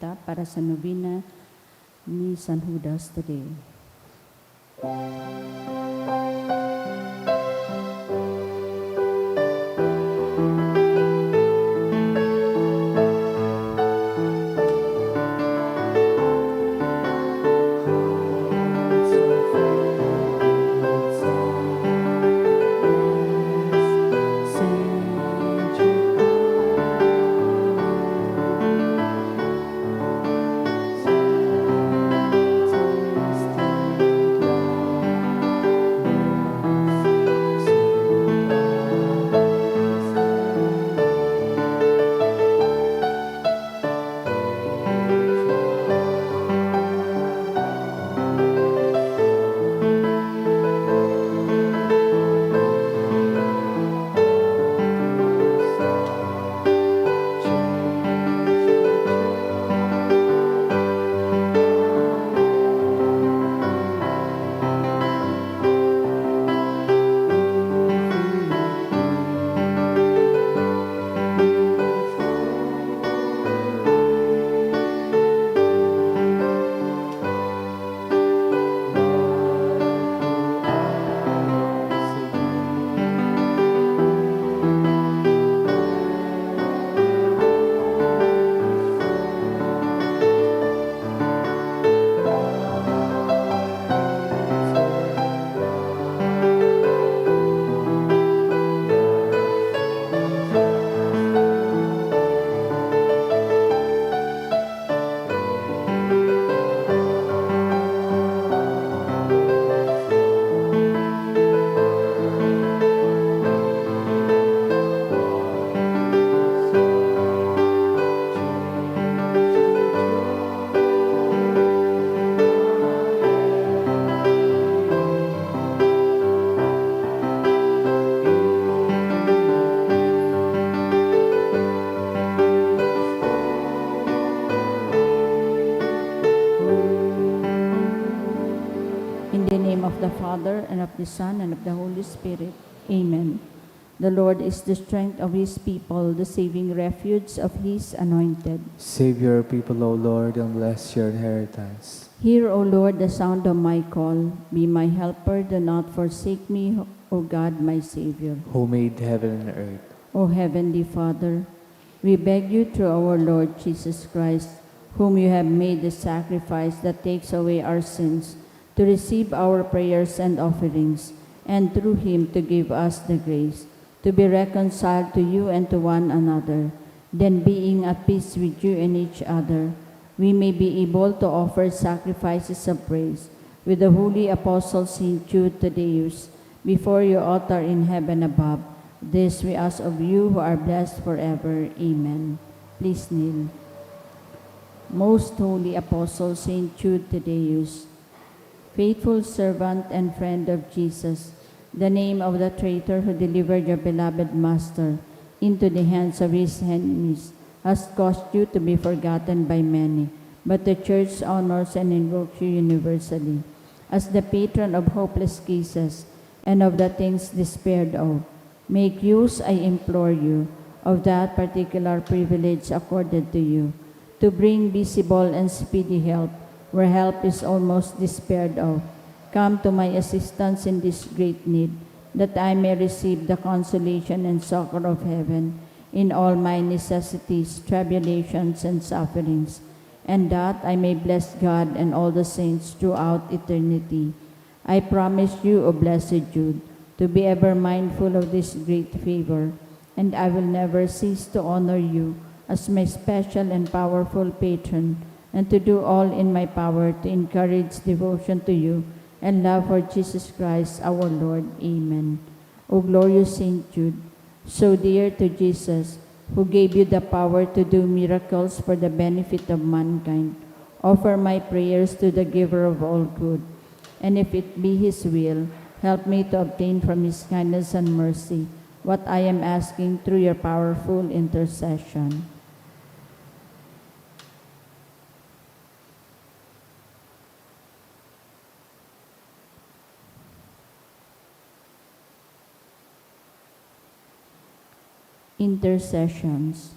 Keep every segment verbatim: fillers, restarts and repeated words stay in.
ta para sa novena ni San Judas today. In the name of the Father, and of the Son, and of the Holy Spirit. Amen. The Lord is the strength of his people, the saving refuge of his anointed. Save your people, O Lord, and bless your inheritance. Hear, O Lord, the sound of my call. Be my helper, do not forsake me, O God, my Savior. Who made heaven and earth. O Heavenly Father, we beg you through our Lord Jesus Christ, whom you have made the sacrifice that takes away our sins, to receive our prayers and offerings, and through him to give us the grace to be reconciled to you and to one another. Then, being at peace with you and each other, we may be able to offer sacrifices of praise with the holy apostle Saint Jude Thaddeus before your altar in heaven above. This we ask of you who are blessed forever. Amen. Please kneel. Most Holy Apostle Saint Jude Thaddeus, faithful servant and friend of Jesus, the name of the traitor who delivered your beloved Master into the hands of his enemies has caused you to be forgotten by many, but the Church honors and invokes you universally as the patron of hopeless cases and of the things despaired of. Make use, I implore you, of that particular privilege accorded to you, to bring visible and speedy help where help is almost despaired of. Come to my assistance in this great need, that I may receive the consolation and succor of heaven in all my necessities, tribulations, and sufferings, and that I may bless God and all the saints throughout eternity. I promise you, O blessed Jude, to be ever mindful of this great favor, and I will never cease to honor you as my special and powerful patron, and to do all in my power to encourage devotion to you and love for Jesus Christ our Lord. Amen. O glorious Saint Jude, so dear to Jesus, who gave you the power to do miracles for the benefit of mankind, offer my prayers to the Giver of all good, and if it be His will, help me to obtain from His kindness and mercy what I am asking through your powerful intercession. Intercessions.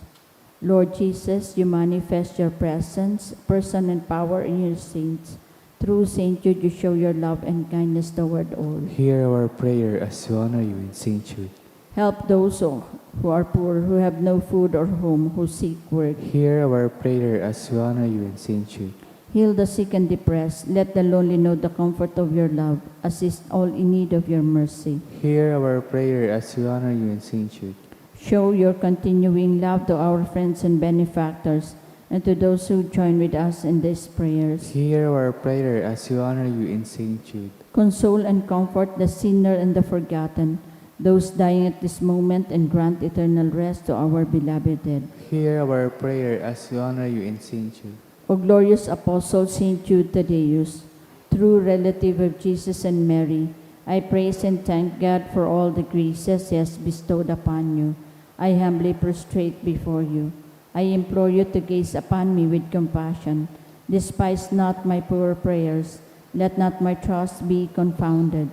Lord Jesus, you manifest your presence, person, and power in your saints. Through Saint Jude, you show your love and kindness toward all. Hear our prayer as we honor you in Saint Jude. Help those who, who are poor, who have no food or home, who seek work. Hear our prayer as we honor you in Saint Jude. Heal the sick and depressed. Let the lonely know the comfort of your love. Assist all in need of your mercy. Hear our prayer as we honor you in Saint Jude. Show your continuing love to our friends and benefactors, and to those who join with us in these prayers. Hear our prayer as we honor you in Saint Jude. Console and comfort the sinner and the forgotten, those dying at this moment, and grant eternal rest to our beloved dead. Hear our prayer as we honor you in Saint Jude. O glorious Apostle Saint Jude Thaddeus, true relative of Jesus and Mary, I praise and thank God for all the graces He has bestowed upon you. I humbly prostrate before you. I implore you to gaze upon me with compassion. Despise not my poor prayers. Let not my trust be confounded.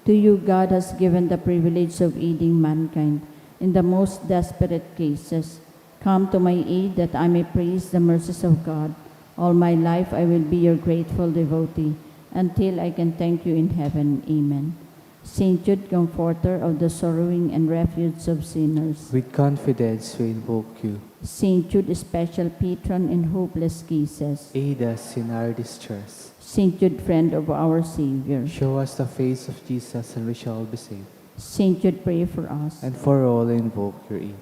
To you God has given the privilege of aiding mankind in the most desperate cases. Come to my aid that I may praise the mercies of God. All my life I will be your grateful devotee until I can thank you in heaven. Amen. Saint Jude, comforter of the sorrowing and refuge of sinners. With confidence we invoke you. Saint Jude, special patron in hopeless cases. Aid us in our distress. Saint Jude, friend of our Savior. Show us the face of Jesus and we shall be saved. Saint Jude, pray for us. And for all invoke your aid.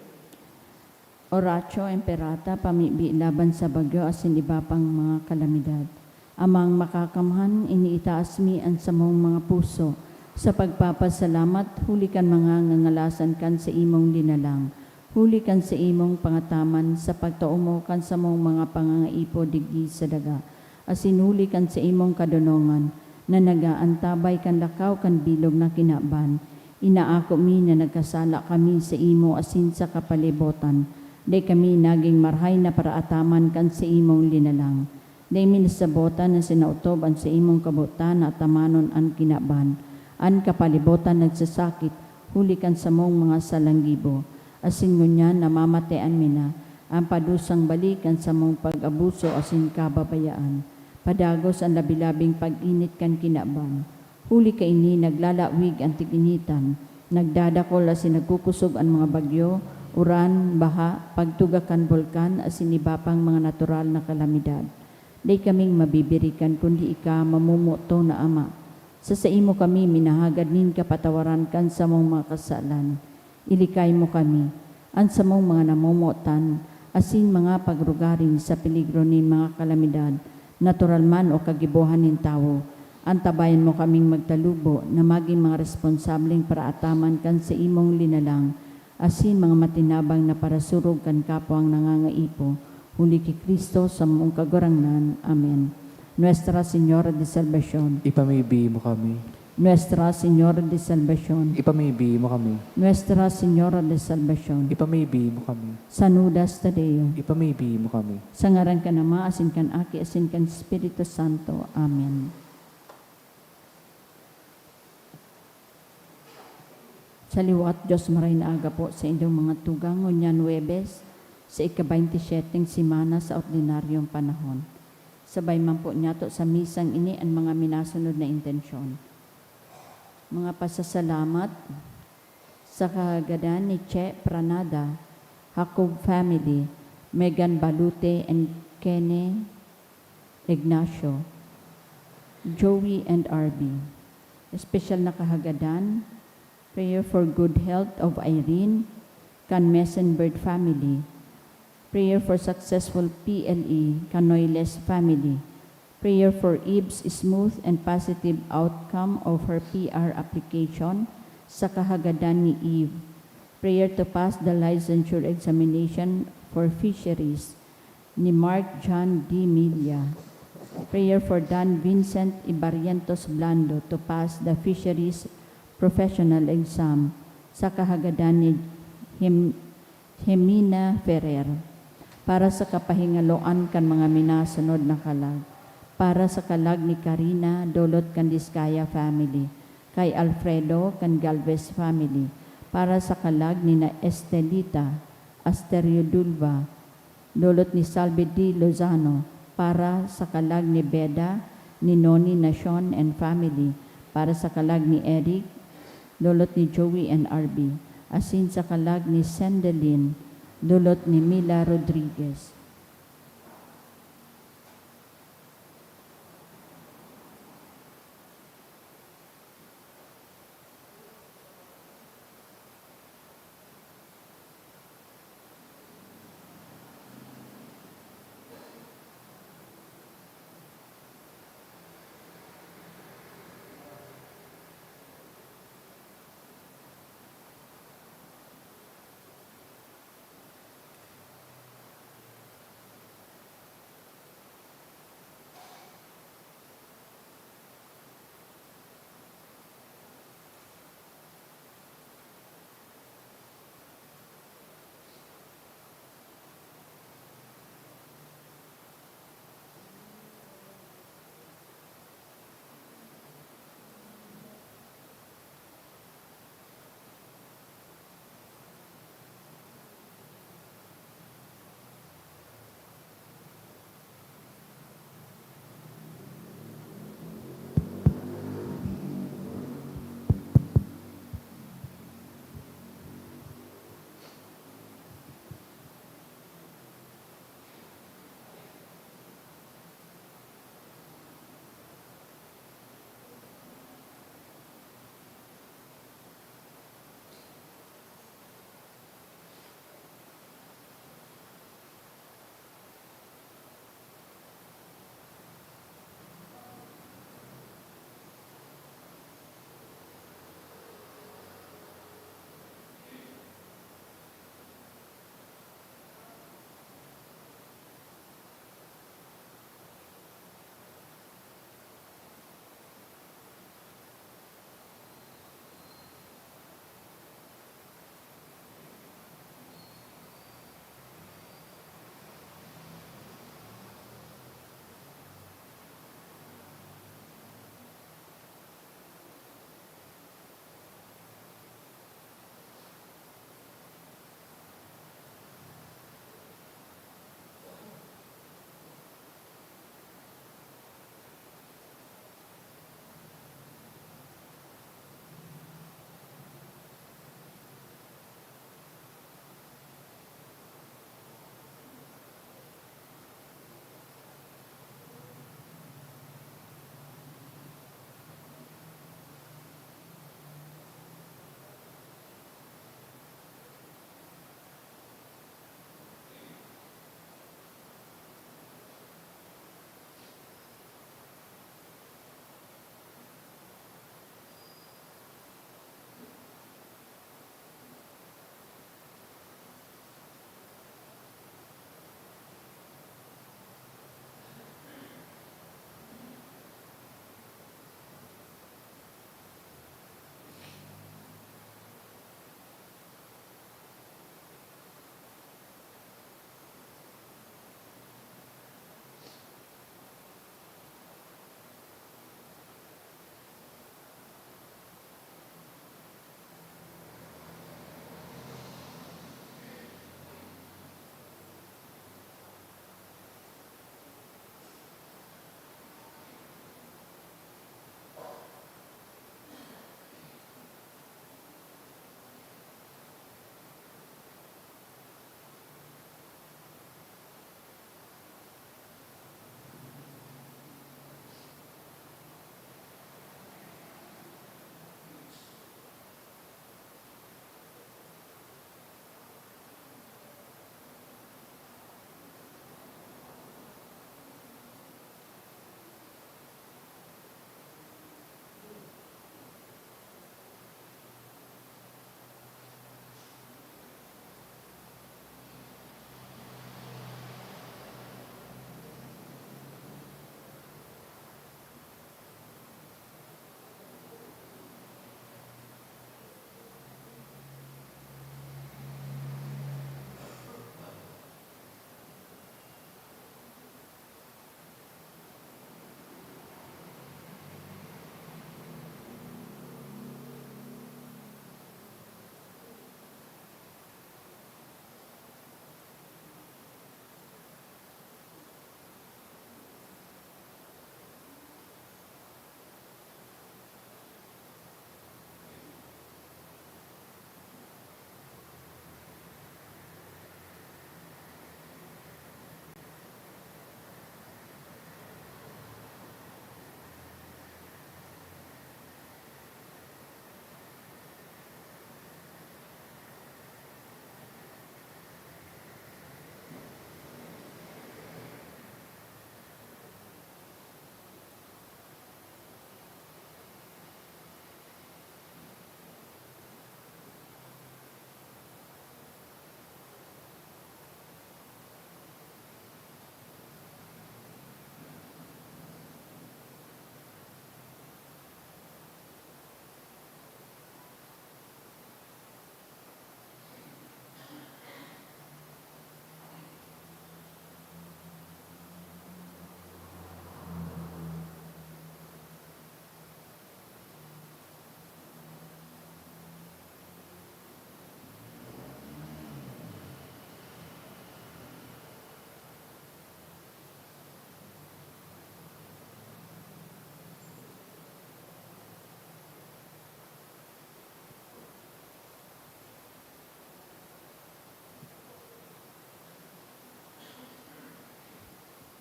Oratio Imperata, pamibi laban sa bagyo asin iba pang mga kalamidad. Amang Makakamhan, iniitaas mi an samong mga puso sa pagpapasalamat huli kan mga ngangalasan kan saimong linalang, huli kan saimong pangataman sa pagtao mo kan samong mga pangangaipo digdi sa daga, asin huli kan saimong kadonongan na nag-aantabay kan lakaw kan bilog na kinaban. Inaako mi na nagkasala kami saimo asin sa kapalibotan. Dai kami nagin marahay na paraataman kan saimong linalang. Dai mi nasabotan na sinaotob an saimong kabotan na atamanon an kinaban. An kapalibotan nagsasakit huli kan samong mga salanggibo, asin ngunyan namamatean mi na an padusang balik kan samong pag-abuso asin kababayaan, padagos an labi-labing pag-init kan kinaban. Huli kaini, naglalawig an tig-initan, nagdadakol asin nagkukosog an mga bagyo, uran, baha, pagtuga kan bulkan, asin iba pang mga natural na kalamidad. Dai kaming mabibirikan kundi ika, mamomoton na Ama. Sa saimo kami minahagad nin kapatawaran kan samong mga kasalan. Ilikay mo kami, an samong mga namomotan, asin mga pagrugaring sa peligro nin mga kalamidad, natural man o kagibohan nin tawo. Antabayan mo kaming magtalubo na magin mga responsableng paraataman kan saimong linalang, asin mga matinabang na parasurog kan kapwang nangangaipo, huli ki Cristo, samong Kagurangnan. Amen. Nuestra Señora de Salvacion. Ipamibi mo kami. Nuestra Señora de Salvacion. Ipamibi mo kami. Nuestra Señora de Salvacion. Ipamibi mo kami. San Judas Tadeo. Ipamibi mo kami. Sa ngaran kan Ama, asin kan Aki, asin kan Espiritu Santo. Amen. Sa liwat, Diyos maray na aga po sa indong mga tugang, ngunyan Huwebes, sa ika-baynte syeteng semana sa ordinaryong panahon. Sabay man po niyato sa misang ini an mga minasunod na intensyon. Mga pasasalamat sa kahagadan ni Che Pranada, Jacob family, Megan Balute and Kene Ignacio, Joey and R B. Espesyal na kahagadan, prayer for good health of Irene, kan Mesenbert family, prayer for successful P L E, kan Noiles family, prayer for Eve's smooth and positive outcome of her P R application sa kahagadan ni Eve, prayer to pass the licensure examination for fisheries, ni Mark John D. Milla. Prayer for Don Vincent Ibarrientos Blando to pass the Fisheries Professional Exam sa kahagadan ni Hem-, Hemina Ferrer. Para sa kapahingaloan kan mga minasunod na kalag. Para sa kalag ni Karina, dulot kan Discaya family. Kay Alfredo, kan Galvez family. Para sa kalag ni na Estelita Asteriodulva, Dulot ni Salvi D. Lozano, para sa kalag ni Beda, ni Noni Nacion and family, para sa kalag ni Eric, dulot ni Joey and R B, asin sa kalag ni Sendelin, dulot ni Mila Rodriguez.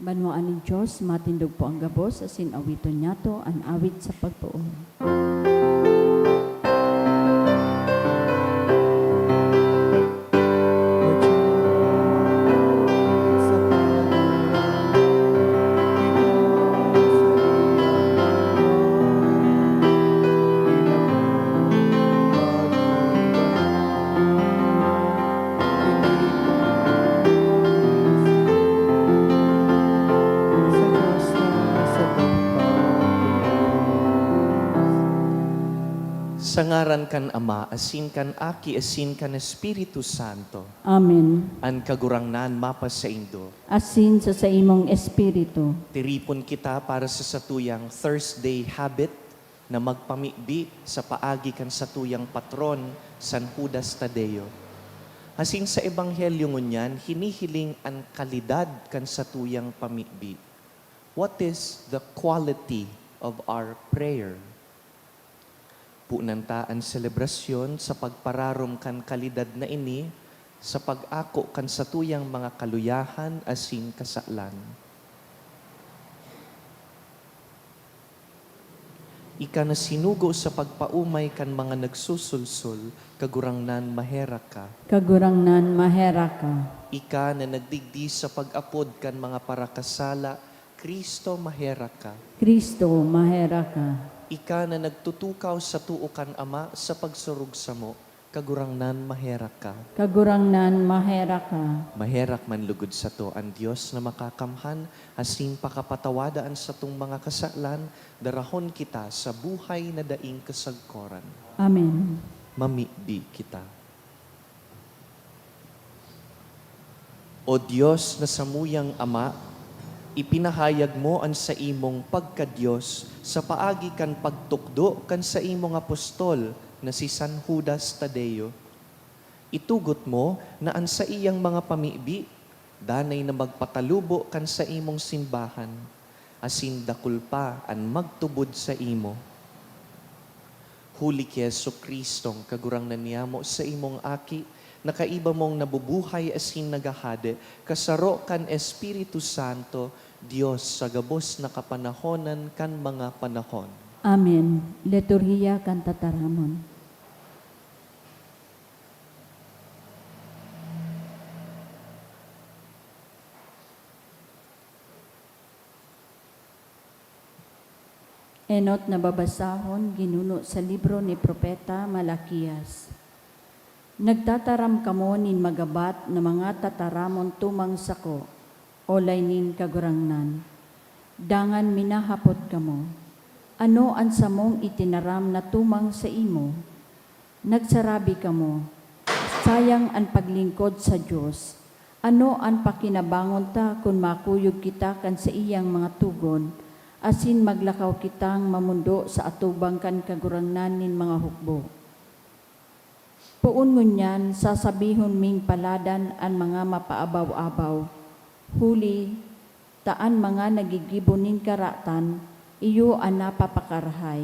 Banwaan nin Dios, matindog po an gabos, asin awiton niyato an awit sa pagpoon. Sa ngaran kan Ama, asin kan Aki, asin kan Espiritu Santo. Amen. An Kagurangnan mapasaindo. Asin sa saimong espiritu. Tiripon kita para sa satuyang Thursday habit na magpamibi sa paagi kan satuyang patron, San Judas Tadeo. Asin sa Ebanghelyo ngunyan, hinihiling an kalidad kan satuyang pamibi. What is the quality of our prayer? Punan ta an selebrasyon sa pagpararom kan kalidad na ini sa pag-ako kan satuyang mga kaluyahan asin kasalan. Ika na sinugo sa pagpaomay kan mga nagsusulsol, Kagurangnan, maherak ka. Kagurangnan, maherak ka. Ika na nagdigdi sa pag-apod kan mga parakasala, Cristo, maherak ka. Cristo, maherak ka. Ika na nagtutukaw sa too kan Ama sa pagsurog samo, Kagurangnan, maherak ka. Kagurangnan, maherak ka. Maherak man lugod sato an Dios na makakamhan, asin pakapatawada an satong mga kasalan, darahon kita sa buhay na daing kasagkoran. Amen. Mamibi kita. O Dios na samuyang Ama, ipinahayag mo an saimong pagka-Dios sa paagi kan pagtukdo kan saimong apostol na si San Judas Tadeo. Itugot mo na an saiyang mga pamibi danay na magpatalubo kan saimong simbahan, asin dakul pa an magtubod saimo. Huli ki Jesu-Cristong Kagurangnan niyamo, saimong Aki, na kaiba mong nabubuhay asin naghahade, kasaro kan Espiritu Santo, Dios sa gabos na kapanahonan kan mga panahon. Amen. Liturhiya kan Tataramon. Enot na babasahon, ginuno sa libro ni Propeta Malaquias. Nagtataram kamo nin magabat na mga tataramon tumang sako, olay nin Kagurangnan. Dangan minahapot kamo, "Ano an samong itinaram na tumang saimo?" Nagsarabi kamo, "Sayang an paglingkod sa Dios! Ano an pakinabangon ta kun makuyog kita kan saiyang mga togon, asin maglakaw kitang mamondo sa atubang kan Kagurangnan nin mga hukbo?" Poon ngunyan, sasabihon ming paladan an mga mapaabaw-abaw, huli ta an mga naggigibo nin karatan, iyo an napapakarahay.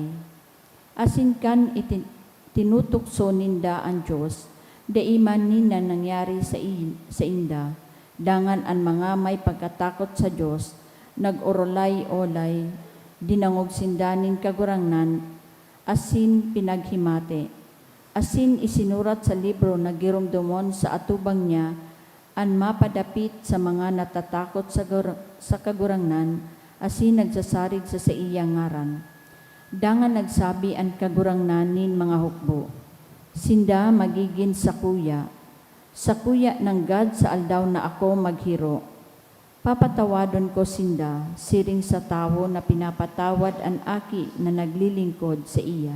Asin kan iti-, tinutukso ninda an Dios, dai man nin nangyari sai-, sainda. Dangan an mga may pagkatakot sa Dios, nag-orolay-olay, dinangog sinda nin Kagurangnan, asin pinaghimate, asin isinurat sa libro na giromdomon sa atubang niya an mapadapit sa mga natatakot sa Gur-, sa Kagurangnan asin nagsasarig sa saiyang ngaran. Dangan nagsabi an Kagurangnan nin mga hukbo, "Sinda magigin sakuya, sakuya nanggad sa aldaw na ako maghiro. Papatawadon ko sinda, siring sa tawo na pinapatawad an aki na naglilingkod saiya."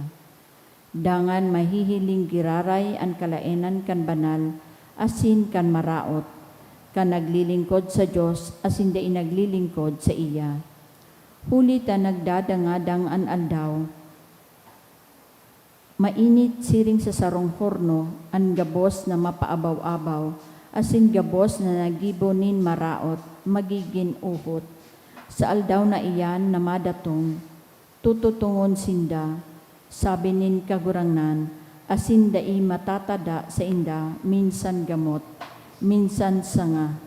Dangan mahihiling giraray an kalaenan kan banal asin kan maraot, kan naglilingkod sa Dios asin dai naglilingkod saiya. Huli ta nagdadangadang an aldaw, mainit siring sa sarong horno an gabos na mapaabaw-abaw, asin gabos na naggibo nin maraot magigin uhot. Sa aldaw na iyan na madatong, tututongon sinda, sabi nin Kagurangnan, asin dai matatada sainda minsan gamot, minsan sanga.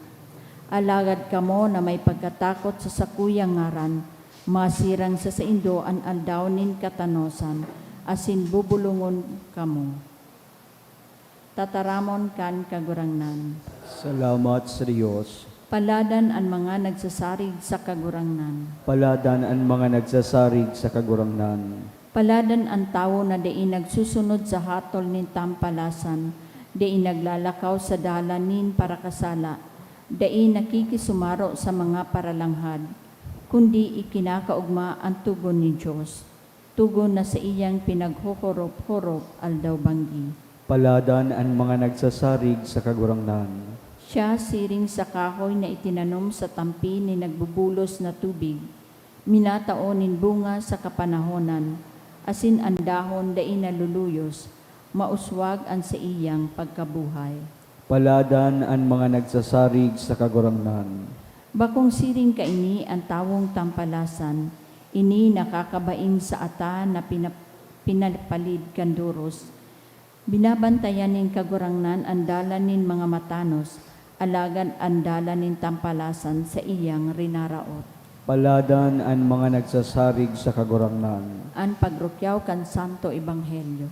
Alagad kamo na may pagkatakot sa sakuyang ngaran, masirang sa saindo an aldaw nin katanosan, asin bubulongon kamo. Tataramon kan Kagurangnan. Salamat sa Dios. Paladan an mga nagsasarig sa Kagurangnan. Paladan an mga nagsasarig sa Kagurangnan. Paladan an tawo na dai nagsusunod sa hatol nin tampalasan, dai naglalakaw sa dalan nin parakasala, dai nakikisumaro sa mga paralanghad, kundi ikinakaogma an togon nin Dios, togon na saiyang pinaghorop-horop aldaw-banggi. Paladan an mga nagsasarig sa Kagurangnan. Siya siring sa kahoy na itinanom sa tampi nin nagbubulos na tubig, minatao nin bunga sa kapanahonan, asin an dahon dai naluluyos, mauswag an saiyang pagkabuhay. Paladan an mga nagsasarig sa Kagurangnan. Bakong siring kaini an tawong tampalasan, ini nakakabaing sa ata na pina-, pinapalid kan doros. Binabantayan nin Kagurangnan an dalan nin mga matanos, alagad an dalan nin tampalasan saiyang rinaraot. Paladan an mga nagsasarig sa Kagurangnan. An pagrukyaw kan Santo Ebanghelyo.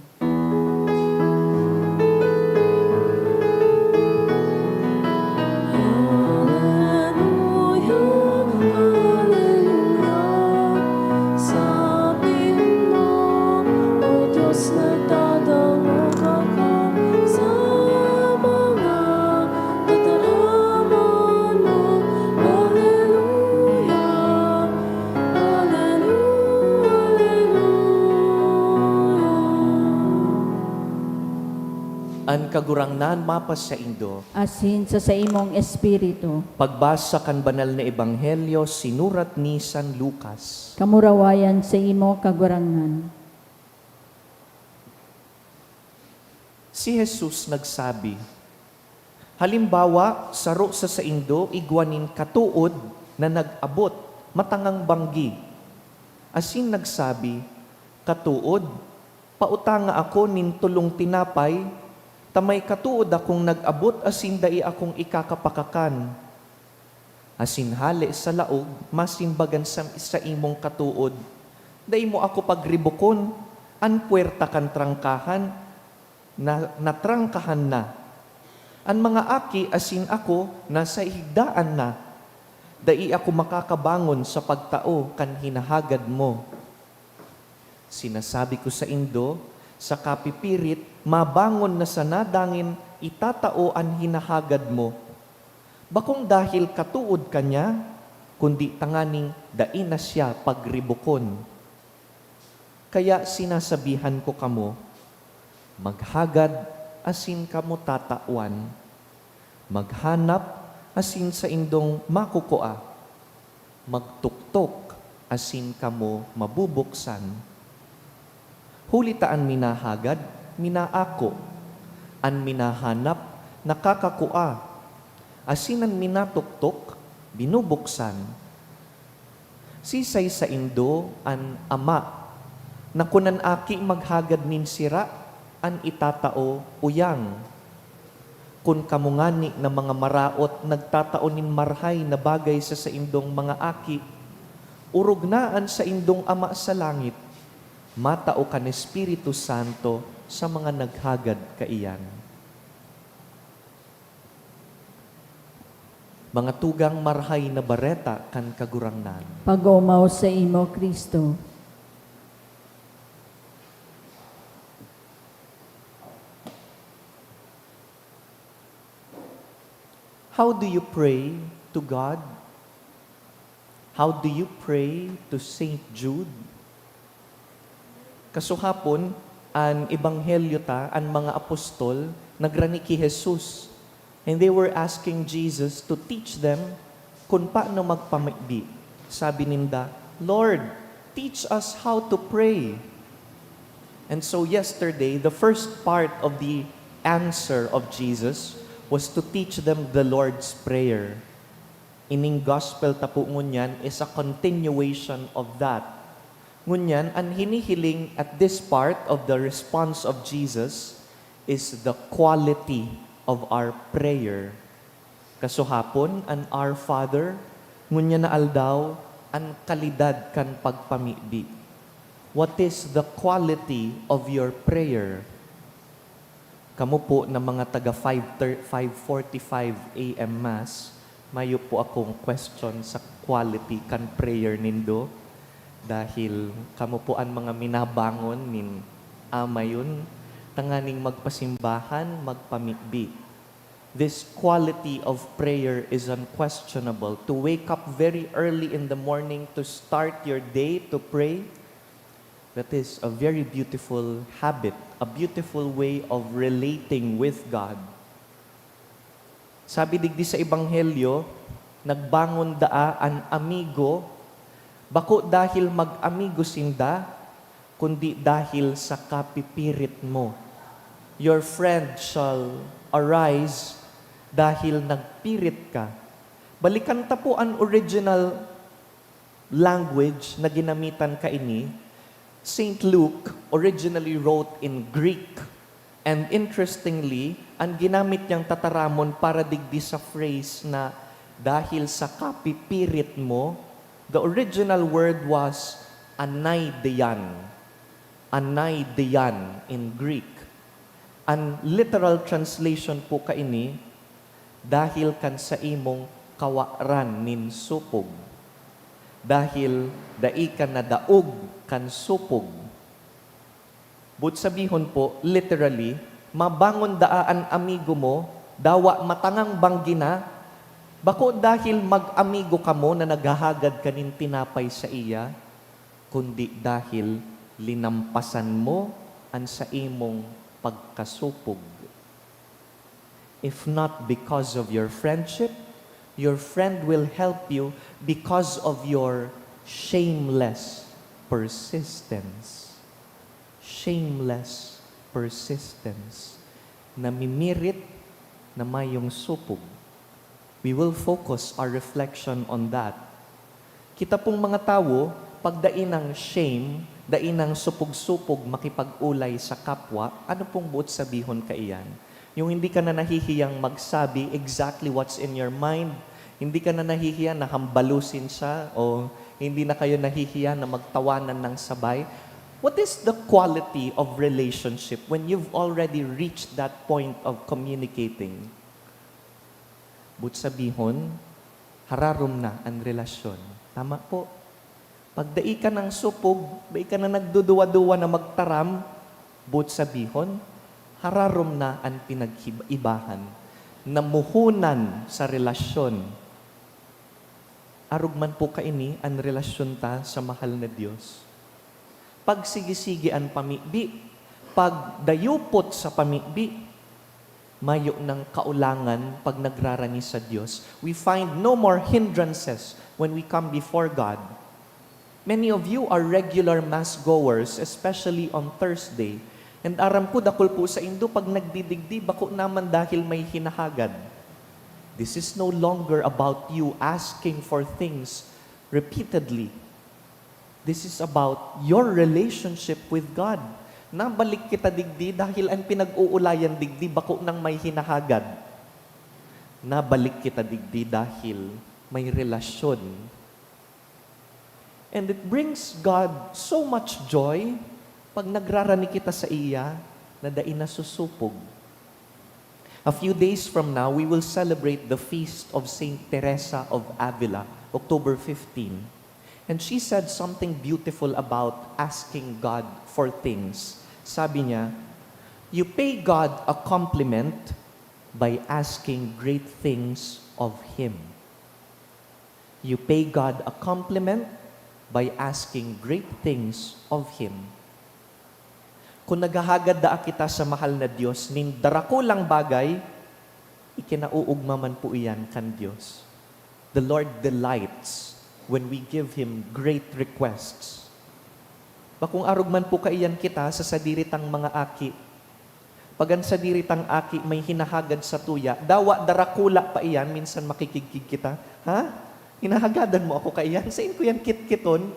Hallelujah, hallelujah. Sabihin mo, "O Diyos, nagdadangog ako sa mga tataramon mo." Hallelujah, hallelujah, hallelujah. An Kagurangnan mapasaindo. Asin sa saimong espiritu. Pagbasa kan Banal na Ebanghelyo sinurat ni San Lucas. Kamurawayan saimo, Kagurangnan. Si Jesus nagsabi, "Halimbawa, saro sa saindo igwa nin katood na nag-abot matangang banggi, asin nagsabi, 'Katood, pautanga ako nin tolong tinapay, ta may katood akong nag-abot asin dai akong ikakapakakan.' Asin hale sa laog, masimbagan sa saimong katood, 'Dai mo ako pagribokon, an puwerta kan trangkahan na natrangkahan na. An mga aki asin ako nasa higdaan na. Dai ako makakabangon sa pagtao kan hinahagad mo.' Sinasabi ko saindo, sa kapipirit, mabangon na sana dangin itatao an hinahagad mo. Bakong dahil katood ka niya, kundi tanganing dai na siya pagribokon. Kaya sinasabihan ko kamo, maghagad asin kamo tatawan. Maghanap asin saindong makukua. Magtuktok asin kamo mabubuksan. Huli ta an minahagad, minaako, an minahanap, nakakakua, asin an minatuktok, binubuksan. Sisay saindo an ama na kun an aki maghagad nin sira, an itatao uyang? Kun kamo ngani na mga maraot nagtatao nin marhay na bagay sa saindong mga aki, orog na an saindong Ama sa langit matao kan Espiritu Santo sa mga naghagad kaiyan. Mga tugang, Marahay na Bareta kan Kagurangnan. Pag-omaw saimo, Cristo. How do you pray to God? How do you pray to Saint Jude? Kasuhapon, an ebanghelyo ta, an mga apostol nagrani ki Jesus, and they were asking Jesus to teach them kun paano magpamibi. Sabi ninda, "Lord, teach us how to pray." And so yesterday, the first part of the answer of Jesus was to teach them the Lord's Prayer. Ining gospel ta po ngunyan is a continuation of that. Ngunyan, an hinihiling at this part of the response of Jesus is the quality of our prayer. Kasuhapon, an Our Father, ngunyan na aldaw, an kalidad kan pagpamibi. What is the quality of your prayer? Kamo po na mga taga five thir-, five forty-five A M Mass, mayo po akong question sa quality kan prayer nindo, dahil kamo po an mga minabangon nin Ama yon, tanganing magpasimbahan, magpamibi. This quality of prayer is unquestionable. To wake up very early in the morning to start your day to pray, that is a very beautiful habit, a beautiful way of relating with God. Sabi digdi sa Ebanghelyo, nagbangon daa an amigo, bako dahil mag-amigo sinda, kundi dahil sa kapipirit mo. Your friend shall arise dahil nagpirit ka. Balikan ta po an original language na ginamitan kaini. Saint Luke originally wrote in Greek. And interestingly, an ginamit niyang tataramon para digdi sa phrase na "dahil sa kapipirit mo," the original word was "anaidean." "Anaidean" in Greek. An literal translation po kaini, "dahil kan saimong kawaran nin supog." Dahil dai ka nadaog kan supog. Boot sabihon po, literally, mabangon daa an amigo mo, dawa matangang banggi na, bako dahil mag-amigo kamo na naghahagad ka nin tinapay saiya, kundi dahil linampasan mo an saimong pagkasupog. If not because of your friendship, your friend will help you because of your shameless persistence. Shameless persistence. Namimirit na mayong supog. We will focus our reflection on that. Kita pong mga tawo, pag dai nang shame, dai nang supog-supog makipag-olay sa kapwa, ano pong boot sabihon kaiyan? Yung hindi ka na nahihiyang magsabi exactly what's in your mind, hindi ka na nahihiya na hambalusin siya, o hindi na kayo nahihiya na magtawanan ng sabay. What is the quality of relationship when you've already reached that point of communicating? Boot sabihon, hararom na an relasyon. Tama po. Pag dai ka nang supog, dai ka na nagduduwa-duwa na magtaram, boot sabihon, hararom na an pinaghiba-ibahan. Namuhunan sa relasyon. Arog man po kaini an relasyon ta sa mahal na Dios. Pag sige-sige an pamibi, pag dayupot sa pamibi, mayo nang kaulangan pag nagrarani sa Dios. We find no more hindrances when we come before God. Many of you are regular mass goers, especially on Thursday. And aram ko, dakul po saindo, pag nagdidigdi, bako naman dahil may hinahagad. This is no longer about you asking for things repeatedly. This is about your relationship with God. Nabalik kita digdi dahil an pinag-uulayan digdi bako nang may hinahagad. Nabalik kita digdi dahil may relasyon. And it brings God so much joy pag nagrarani kita saiya na dai nasusupog. A few days from now, we will celebrate the feast of Saint Teresa of Avila, October fifteen. And she said something beautiful about asking God for things. Sabi niya, "You pay God a compliment by asking great things of Him." You pay God a compliment by asking great things of Him. Kun naghahagad daa kita sa mahal na Dios nin darakulang bagay, ikinauugma man po iyan kan Dios. The Lord delights when we give Him great requests. Bakong arog man po kaiyan kita sa sadiri tang mga aki. Pag an sadiri tang aki may hinahagad satuya, dawa darakula pa iyan, minsan makikigkig kita, "Ha? Hinahagadan mo ako kaiyan? Sain ko yan kitkiton?"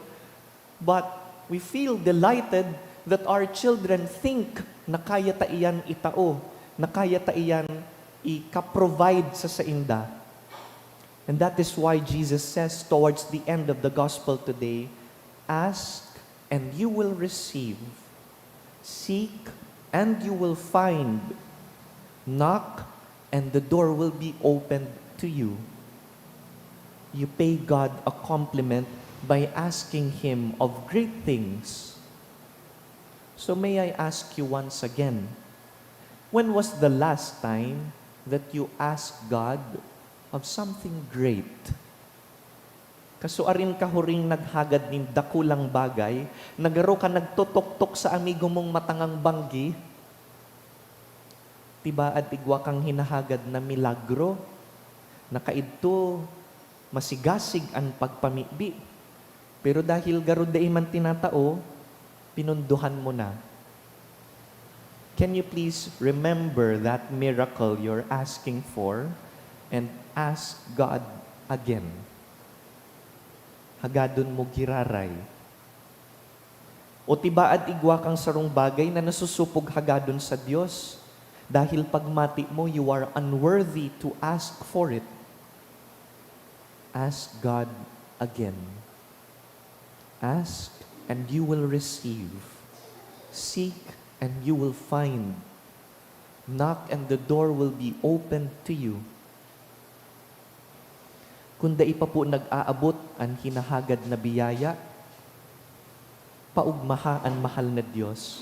But we feel delighted that our children think na kaya ta iyan itao, na kaya ta iyan ika-provide sa sainda. And that is why Jesus says towards the end of the gospel today, "Ask and you will receive. Seek and you will find. Knock and the door will be opened to you." You pay God a compliment by asking Him of great things. So may I ask you once again, when was the last time that you asked God of something great? Kasuarin ka huring naghagad nin dakulang bagay, na garo ka nagtutoktok sa amigo mong matangang banggi, tibaad igwa kang hinahagad na milagro, na kaidto masigasig an pagpamibi. Pero dahil garo dai man tinatao, pinundohan mo na. Can you please remember that miracle you're asking for and ask God again? Hagadon mo giraray. O tibaad igwa kang sarong bagay na nasusupog hagadon sa Dios, dahil pagmati mo, you are unworthy to ask for it. Ask God again. "Ask and you will receive. Seek and you will find. Knock and the door will be opened to you." Kun dai pa po nag-aabot an hinahagad na biyaya, paugmaha an mahal na Dios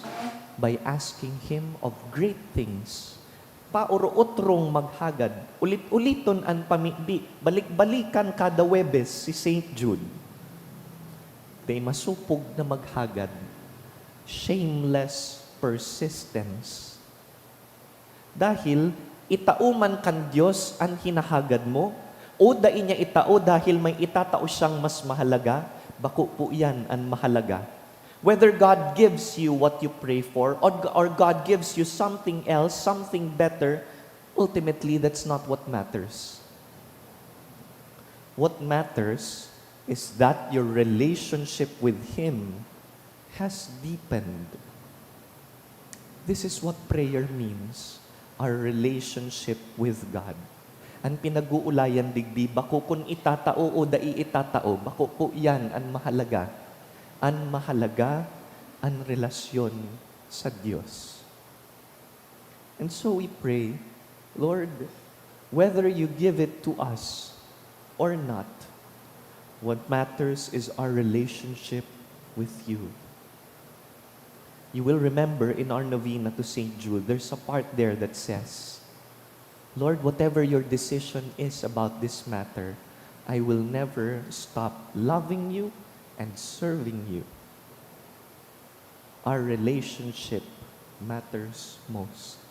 by asking Him of great things. Pauro-otrong maghagad, ulit-uliton an pamibi, balik-balikan kada Huwebes si Saint Jude. Dai masupog na maghagad, shameless persistence. Dahil itao man kan Dios an hinahagad mo, o dai niya itao dahil may itatao siyang mas mahalaga, bako po iyan an mahalaga. Whether God gives you what you pray for or, or God gives you something else, something better, ultimately, that's not what matters. What matters is that your relationship with Him has deepened. This is what prayer means, our relationship with God. An pinag-uulayan digdi, bako kun itatao o dai itatao, bako po iyan an mahalaga. An mahalaga, an relasyon sa Dios. And so we pray, "Lord, whether you give it to us or not, what matters is our relationship with you." You will remember in our novena to Saint Jude, there's a part there that says, "Lord, whatever your decision is about this matter, I will never stop loving you and serving you." Our relationship matters most.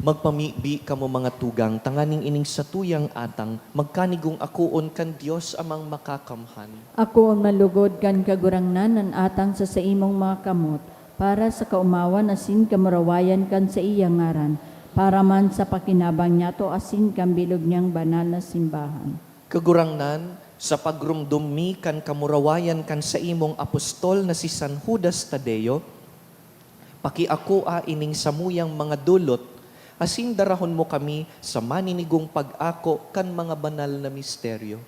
Magpamibi kamo, mga tugang, tanganing ining satuyang atang magkanigong akoon kan Dios Amang Makakamhan. Akoon man lugod kan Kagurangnan an atang sa saimong mga kamot, para sa kaomawan asin kamurawayan kan saiyang ngaran, para man sa pakinabang niyato asin kan bilog niyang banal na simbahan. Kagurangnan, sa pagromdom mi kan kamurawayan kan saimong apostol na si San Judas Tadeo, pakiakoa ining samuyang mga dolot, asin darahon mo kami sa maninigong pag-ako kan mga banal na misteryo.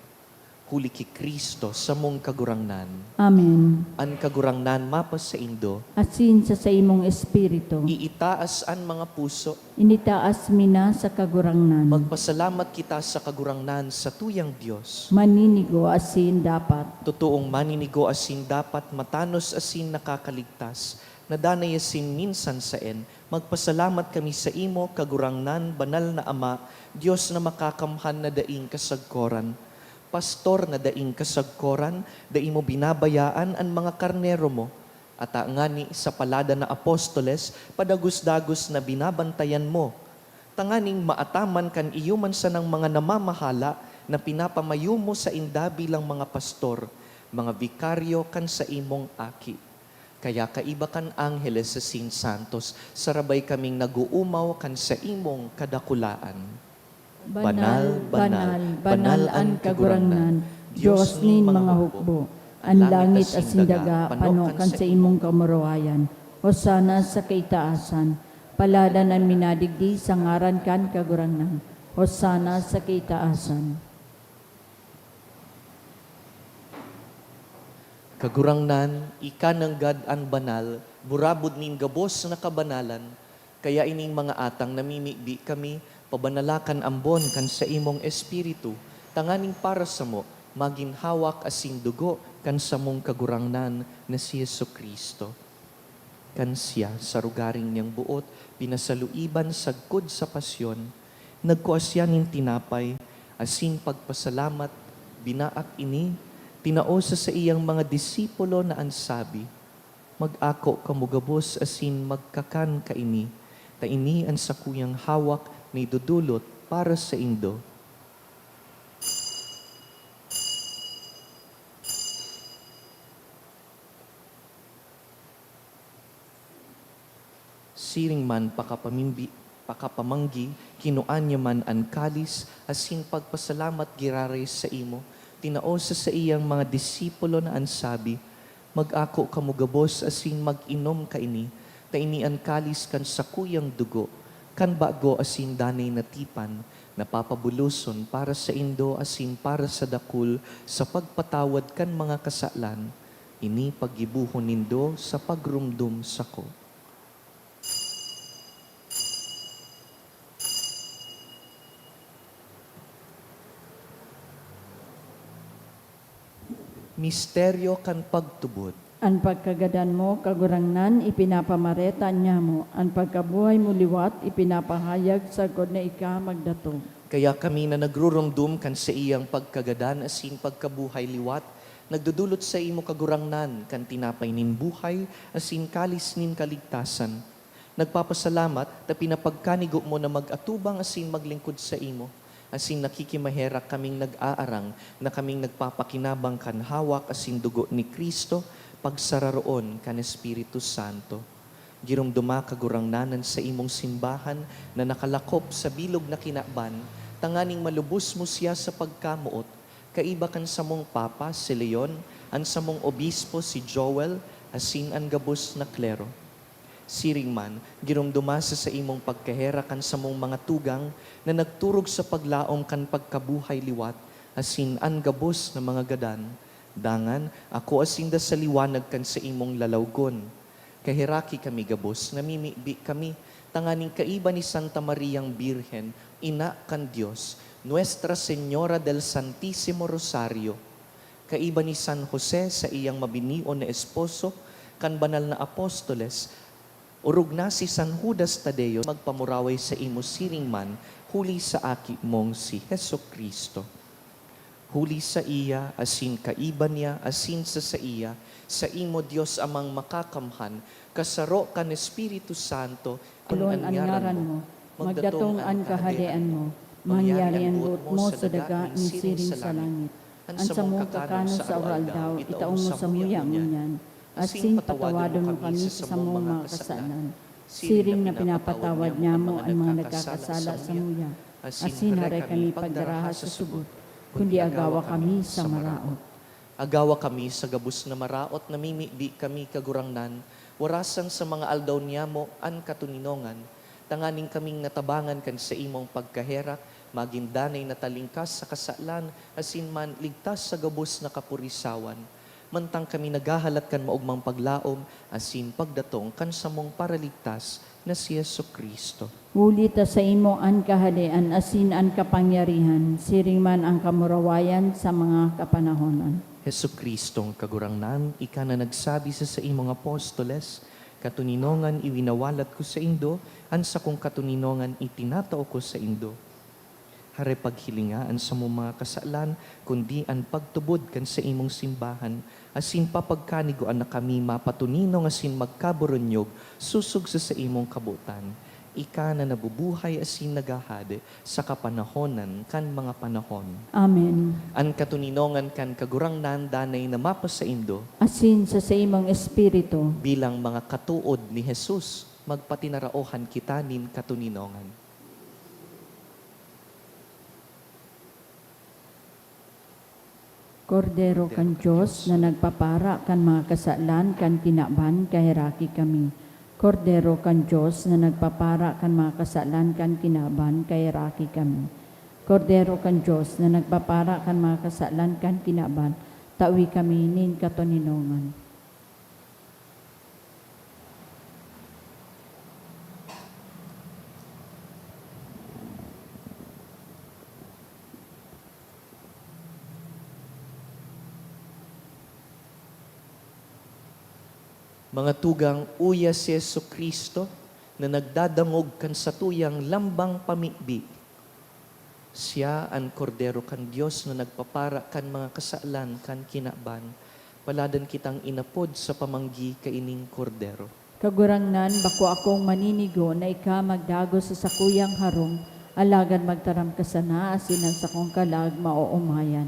Huli ki Cristo, samong Kagurangnan. Amen. An Kagurangnan mapasaindo. Asin sa saimong espiritu. Iitaas an mga puso. Initaas mi na sa Kagurangnan. Magpasalamat kita sa Kagurangnan, sa tuyang Dios. Maninigo asin dapat. Totoong maninigo asin dapat, matanos asin nakakaligtas, na danay asin minsan saen, magpasalamat kami saimo, Kagurangnan, banal na Ama, Dios na makakamhan na daing kasagkoran. Pastor na daing kasagkoran, dai mo binabayaan an mga karnero mo. Ata ngani, sa palada na apostoles, padagos-dagos na binabantayan mo, tanganing maataman kan iyo man sanang mga namamahala na pinapamayo mo sainda bilang mga pastor, mga bikaryo kan saimong Aki. Kaya kaiba kan angheles asin santos, sarabay kaming nag-oomaw kan saimong kadakulaan. Banal, banal, banal an Kagurangnan, Dios nin mga hukbo. An langit asin daga pano kan saimong kamurawayan. Hosana sa kaitaasan. Paladan an minadigdi sa ngaran kan Kagurangnan. Hosana sa kaitaasan. Kagurangnan, ika nanggad an banal, burabod nin gabos na kabanalan. Kaya ining mga atang namimibi kami, pabanala kan ambon kan saimong Espiritu, tanganing para samo magin hawak asin dugo kan samong Kagurangnan na si Jesu-Cristo. Kan siya, sa rogaring niyang boot, pinasaluiban sagkod sa pasyon, nagkua siya nin tinapay, asin pagpasalamat, binaak ini, tinao sa saiyang mga disipulo na an sabi, "Mag-ako kamo gabos asin magkakan kaini, ta ini an sakuyang hawak na idodolot para saindo." Siring man pakapamimbi-, pakapamanggi, kinua niya man an kalis, asin pagpasalamat giraray saimo, tinao sa saiyang mga disipulo na an sabi, "Mag-ako kamo gabos asin mag-inom kaini, ta ini an kalis kan sakuyang dugo, kan bago asin danay na tipan, na papabuloson para saindo asin para sa dakul sa pagpatawad kan mga kasalan. Ini paggibohon nindo sa pagromdom sako." Misteryo kan pagtubod. An pagkagadan mo, Kagurangnan, ipinapamareta niamo. An pagkabuhay mo liwat, ipinapahayag sagkod na ika magdatong. Kaya kami na nagruromdom kan saiyang pagkagadan asin pagkabuhay liwat, nagdodolot saimo, Kagurangnan, kan tinapay nin buhay asin kalis nin kaligtasan. Nagpapasalamat ta pinapagkanigo mo na mag-atubang asin maglingkod saimo, asin nakikimaherak kaming nag-aarang na kaming nagpapakinabang kan hawak asin dugo ni Cristo, pagsararoon kan Espiritu Santo. Giromdoma, Kagurangnan, an saimong simbahan na nakalakop sa bilog na kinaban, tanganing malubos mo siya sa pagkamoot, kaiba kan samong Papa, si Leon, an samong Obispo, si Joel, asin an gabos na klero. Siring man, giromdoma sa saimong pagkaherak an samong mga tugang na nagturog sa paglaom kan pagkabuhay liwat, asin an gabos na mga gadan. Dangan, akoa sinda sa liwanag kan saimong lalawgon. Kaheraki kami gabos, namimibi kami, tanganing kaiba ni Santa Mariang Birhen, Ina kan Dios, Nuestra Señora del Santísimo Rosario, kaiba ni San Jose, saiyang mabinion na esposo, kan banal na apostoles, orog na si San Judas Tadeo, magpamuraway saimo siring man, huli sa Aki mong si Jesu-Cristo. Huli saiya, asin kaiba niya, asin sa saiya, saimo, Dios Amang Makakamhan, kasaro kan Espiritu Santo, an Pulon an ngaran mo, magdatong an Kahadean mo, mangyari an boot mo sa daga nin siring sa langit. An samong kakanon sa aroaldaw, itao mo samuya ngunyan. Asin patawadon mo kami sa samong mga kasalan, siring na pinapatawad niamo an mga nagkakasala samuya. Asin hare kami pagdaraha sa sugot, kundi agawa kami sa maraot. Agawa kami sa gabos na maraot, namimibi kami, Kagurangnan, warasan sa mga aldaw niyamo an katoninongan, tanganing kaming natabangan kan saimong pagkaherak, magin danay na talingkas sa kasalan, asin man ligtas sa gabos na kapurisawan. Mantang kami naghahalat kan maogmang paglaom asin pagdatong kan samong Paraligtas na si Jesu-Cristo. Huli ta saimo an kahalean asin an kapangyarihan, siring man an kamurawayan sa mga kapanahonan. Jesu-Cristong Kagurangnan, ika na nagsabi sa saimong apostoles, "Katoninongan iwinawalat ko saindo, an sakong katoninongan itinatao ko saindo." Hare paghilinga an samong mga kasalan, kundi an pagtubod kan saimong simbahan, asin papagkanigoan na kami mapatoninong asin magkaburunyog sosog sa saimong kabotan. Ika na nabubuhay asin naghahade sa kapanahonan kan mga panahon. Amen. An katoninongan kan Kagurangnan danay na mapasaindo. Asin sa saimong espiritu. Bilang mga katood ni Jesus, magpatinaraohan kita nin katoninongan. Kordero kan Dios na nagpapara kan mga kasalan kan kinaban, kaheraki kami. Kordero kan Dios na nagpapara kan mga kasalan kan kinaban, kaheraki kami. Kordero kan Dios na nagpapara kan mga kasalan kan kinaban, tawi kami nin katoninongan. Mga tugang, uya si Jesu-Cristo na nagdadangog kan satuyang lambang pamibi. Siya an Kordero kan Dios na nagpapara kan mga kasalan kan kinaban. Paladan kitang inapod sa pamanggi kaining Kordero. Kagurangnan, bako akong maninigo na ika magdagos sa sakuyang harong, alagad magtaram ka sana asin an sakong kalag maoomayan.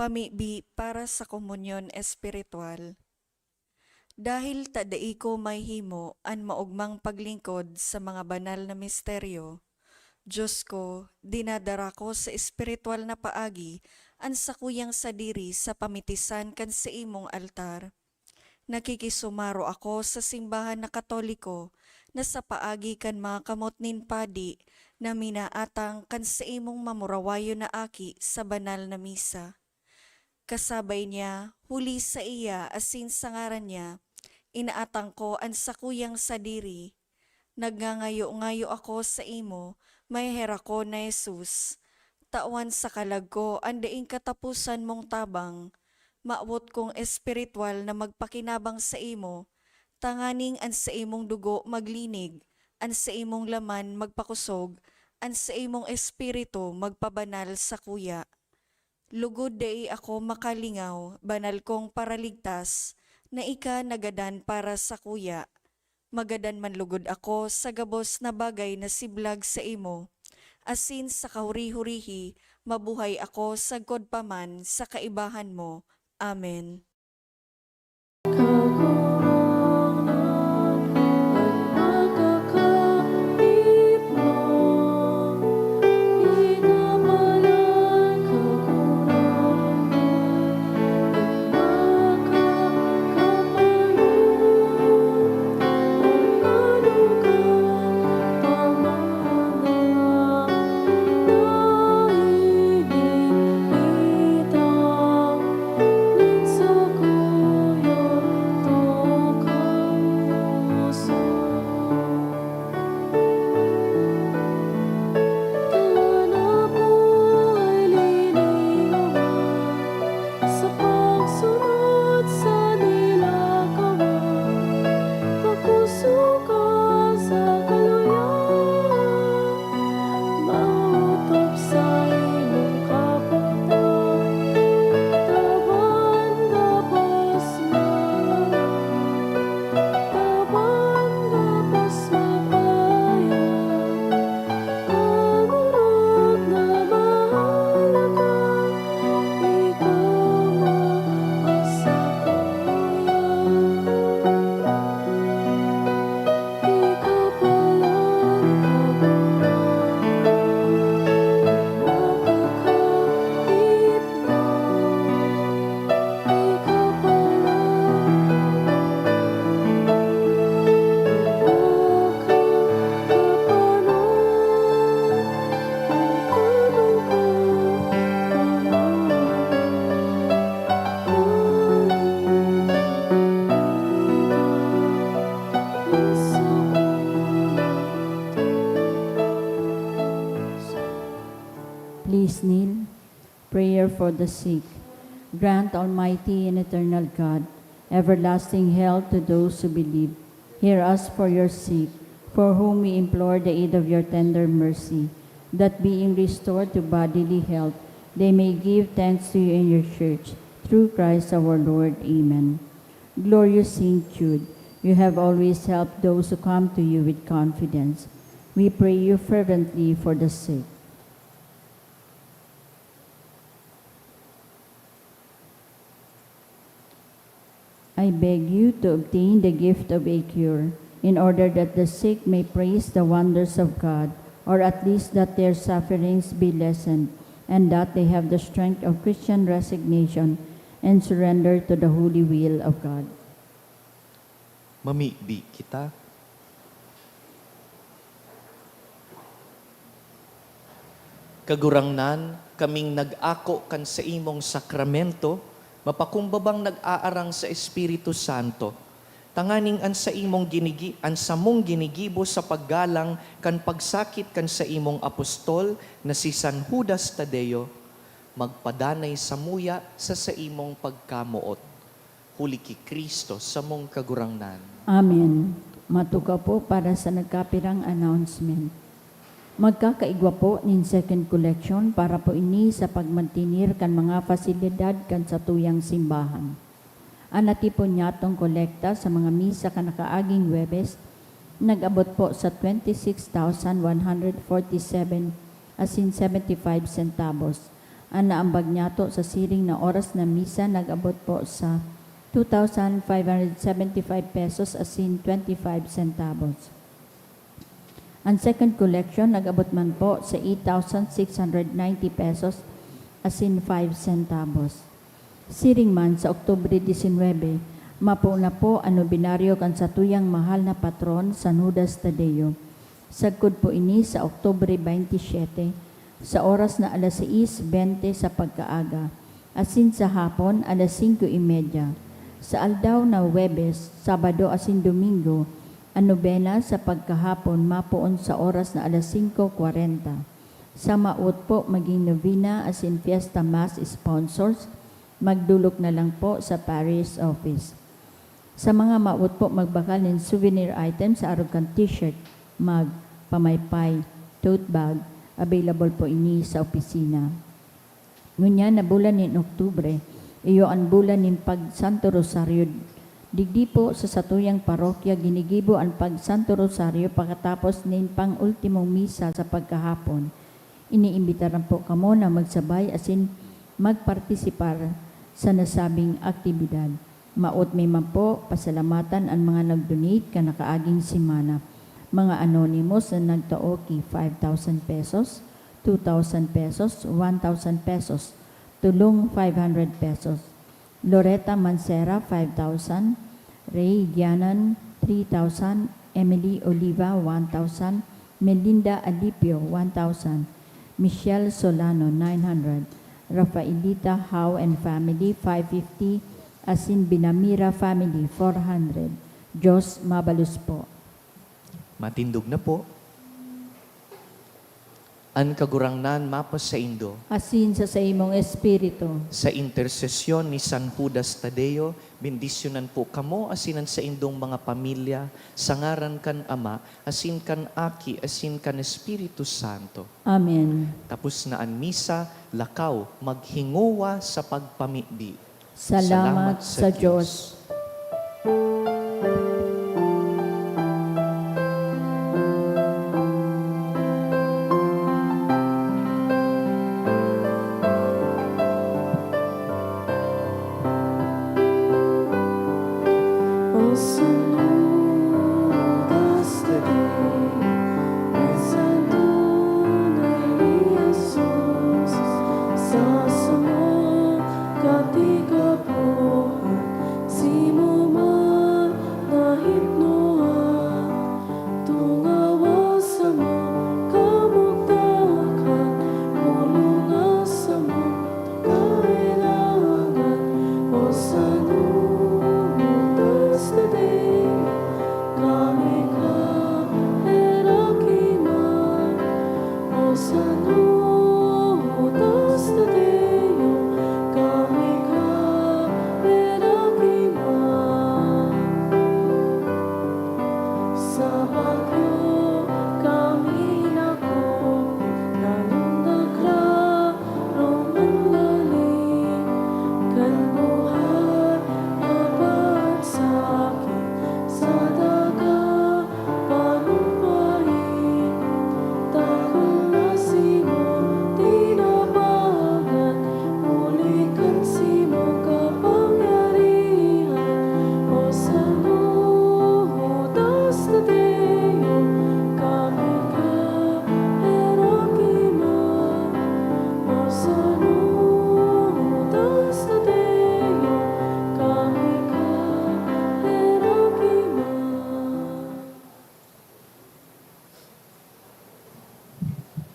Pamibi para sa komunyon espiritual. Dahil ta dai ko mahimo an maogmang paglingkod sa mga banal na misteryo, Dios ko, dinadara ko sa espiritual na paagi an sakuyang sadiri sa pamitisan kan saimong altar. Nakikisumaro ako sa simbahan na Katoliko na sa paagi kan mga kamot nin padi na minaatang kan saimong mamurawayon na aki sa banal na misa. Kasabay niya, huli saiya asin sa ngaran niya, inaatang ko an sakuyang sadiri. Nagngangayo-ngayo ako saimo, maheherakon na Jesus. Tawan sa kalag ko an daing kataposan mong tabang. Mawot kong espiritual na magpakinabang saimo, tanganing an saimong dugo maglinig, an saimong laman magpakosog, an saimong espiritu magpabanal sakuya. Lugod dai ako makalingaw, banal kong Paraligtas, na ika nagadan para sakuya. Magadan man lugod ako sa gabos na bagay na siblag saimo, asin sa kahuri-hurihi mabuhay ako sagkod pa man sa kaibahan mo. Amen. the sick. Grant, Almighty and eternal God, everlasting health to those who believe. Hear us for your sick, for whom we implore the aid of your tender mercy, that being restored to bodily health, they may give thanks to you in your church, through Christ our Lord. Amen. Glorious Saint Jude, you have always helped those who come to you with confidence. We pray you fervently for the sick. I beg you to obtain the gift of a cure, in order that the sick may praise the wonders of God, or at least that their sufferings be lessened, and that they have the strength of Christian resignation and surrender to the holy will of God. Mamibi kita. Kagurangnan, kaming nag-ako kan saimong sakramento, mapakumbabang nag-aarang sa Espiritu Santo, tanganing an saimong ginigi-, an samong ginigibo sa paggalang kan pagsakit kan saimong apostol na si San Judas Tadeo, magpadanay samuya sa saimong pagkamoot. Huli ki Cristo samong Kagurangnan. Amen. Matukaw po para sa nagkapirang announcement. Magkakaigwa po nin second collection para po ini sa pagmantenir kan mga pasilidad kan satuyang simbahan. An natipon nyatong kolekta sa mga misa kan nakaaging Huwebes nag-abot po sa twenty-six thousand one hundred forty-seven asin seventy-five centavos. An naambag nyato sa siring na oras na misa nag-abot po sa two thousand five hundred seventy-five pesos asin twenty-five centavos. An second collection nag-abot man po sa eight thousand six hundred ninety pesos asin five centavos. Siring man, sa Oktubre disinwebe, mapo na po an nobinaryo kan satuyang mahal na patron, San Judas Tadeo. Sagkod po ini sa Oktubre baynte siyete, sa oras na alas sais bente sa pagkaaga, asin sa hapon, alas singko y media. Sa aldaw na Huwebes, Sabado asin Domingo, an nobena sa pagkahapon mapoon sa oras na alas singko kwarenta. Sa maot po magin nobena asin fiesta mass sponsors, magdolok na lang po sa parish office. Sa mga maot po magbakal nin souvenir items sa arog kan t-shirt, mug, pamaypay, tote bag, available po ini sa opisina. Ngunyan na bulan nin Oktubre, iyo an bulan nin Pag-Santo Rosario. Digdi po sa satuyang parokya, ginigibo an Pag-Santo Rosario pakatapos nin pang-ultimong misa sa pagkahapon. Iniimbitaran po kamo na magsabay asin magpartisipar sa nasabing aktibidad. Maot mi man po pasalamatan an mga nag-donate kan nakaaging semana. Mga anonymous na nagtao ki five thousand pesos, two thousand pesos, one thousand pesos, tulong five hundred pesos. Loreta Mancera, five thousand, Ray Gianan, three thousand, Emily Oliva, one thousand, Melinda Alipio, one thousand, Michelle Solano, nine hundred, Rafaelita Howe and family, five fifty, asin Binamira family, four hundred. Diyos mabalos po. Matindog na po. An Kagurangnan mapasaindo. Asin sa saimong espiritu. Sa intersesyon ni San Judas Tadeo, bendisyonan po kamo asin an saindong mga pamilya, sa ngaran kan Ama, asin kan Aki, asin kan Espiritu Santo. Amen. Tapos na an misa, lakaw, maghingowa sa pagpamibi. Salamat sa Diyos. Sana